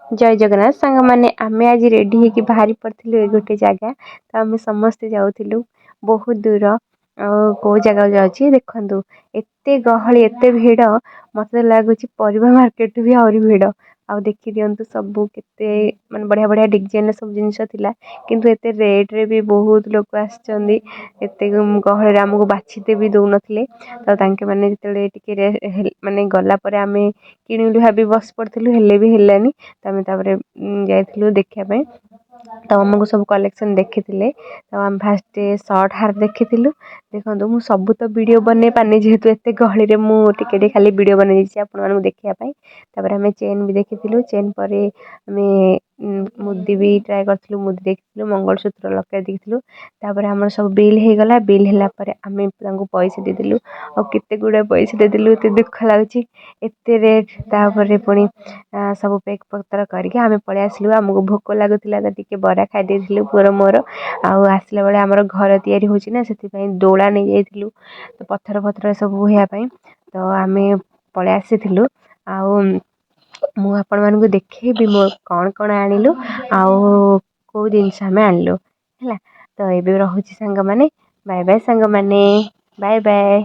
ଜୟ ଜଗନ୍ନାଥ ସାଙ୍ଗମାନେ। ଆମେ ଆଜି ରେଡ଼ି ହେଇକି ବାହାରି ପଡ଼ିଥିଲୁ ଏ ଗୋଟେ ଜାଗା। ତ ଆମେ ସମସ୍ତେ ଯାଉଥିଲୁ ବହୁତ ଦୂର। ଆଉ କେଉଁ ଜାଗାକୁ ଯାଉଛି ଦେଖନ୍ତୁ। ଏତେ ଗହଳି, ଏତେ ଭିଡ଼, ମୋତେ ଲାଗୁଛି ପରିବା ମାର୍କେଟଠୁ ବି ଆହୁରି ଭିଡ଼। ଆଉ ଦେଖିଦିଅନ୍ତୁ ସବୁ କେତେ ମାନେ ବଢ଼ିଆ ବଢ଼ିଆ ଡିଜାଇନ୍ର ସବୁ ଜିନିଷ ଥିଲା, କିନ୍ତୁ ଏତେ ରେଟ୍ରେ ବି ବହୁତ ଲୋକ ଆସିଛନ୍ତି। ଏତେ ଗହଳିରେ ଆମକୁ ବାଛିତେ ବି ଦେଉନଥିଲେ। ତ ତାଙ୍କେ ମାନେ ଯେତେବେଳେ ଟିକେ ମାନେ ଗଲା ପରେ ଆମେ କିଣିବୁ ଭାବି ବସି ପଡ଼ିଥିଲୁ, ହେଲେ ବି ହେଲାନି। ତ ଆମେ ତାପରେ ଯାଇଥିଲୁ ଦେଖିବା ପାଇଁ। ତ ଆମକୁ ସବୁ କଲେକ୍ସନ୍ ଦେଖିଥିଲେ। ତ ଆମେ ଫାଷ୍ଟ ସର୍ଟ ହାର ଦେଖିଥିଲୁ। ଦେଖନ୍ତୁ, ମୁଁ ସବୁ ତ ଭିଡ଼ିଓ ବନେଇ ପାରିନି, ଯେହେତୁ ଏତେ ଗହଳିରେ ମୁଁ ଟିକେ ଟିକେ ଖାଲି ଭିଡ଼ିଓ ବନେଇ ଦେଇଛି ଆପଣମାନଙ୍କୁ ଦେଖିବା ପାଇଁ। ତାପରେ ଆମେ ଚେନ୍ ବି ଦେଖିଥିଲୁ। ଚେନ୍ ପରେ ଆମେ ମୁଦି ବି ଟ୍ରାଏ କରିଥିଲୁ, ମୁଦି ଦେଖିଥିଲୁ, ମଙ୍ଗଳସୂତ୍ର ଲକେଟ୍ ଦେଖିଥିଲୁ। ତାପରେ ଆମର ସବୁ ବିଲ୍ ହେଇଗଲା। ବିଲ୍ ହେଲା ପରେ ଆମେ ତାଙ୍କୁ ପଇସା ଦେଇଦେଲୁ, ଆଉ କେତେ ଗୁଡ଼ାଏ ପଇସା ଦେଇଦେଲୁ। ଏତେ ଦୁଃଖ ଲାଗୁଛି, ଏତେ ରେଟ୍। ତାପରେ ପୁଣି ସବୁ ପ୍ୟାକ୍ ପତ୍ର କରିକି ଆମେ ପଳେଇ ଆସିଲୁ। ଆମକୁ ଭୋକ ଲାଗୁଥିଲା, ତ ଟିକେ ବରା ଖାଇ ଦେଇଥିଲୁ ପୁଅର ମୋର। ଆଉ ଆସିଲା ବେଳେ ଆମର ଘର ତିଆରି ହେଉଛି ନା, ସେଥିପାଇଁ ଦୋଳା ନେଇଯାଇଥିଲୁ, ତ ପଥର ଫଥର ସବୁ ବୋହିବା ପାଇଁ। ତ ଆମେ ପଳେଇ ଆସିଥିଲୁ। ଆଉ ମୁଁ ଆପଣମାନଙ୍କୁ ଦେଖେଇବି ମୋ କ'ଣ କ'ଣ ଆଣିଲୁ ଆଉ କେଉଁ ଜିନିଷ ଆମେ ଆଣିଲୁ। ହେଲା, ତ ଏବେ ରହୁଛି ସାଙ୍ଗମାନେ। ବାଏ ବାଏ ସାଙ୍ଗମାନେ, ବାଏ ବାଏ।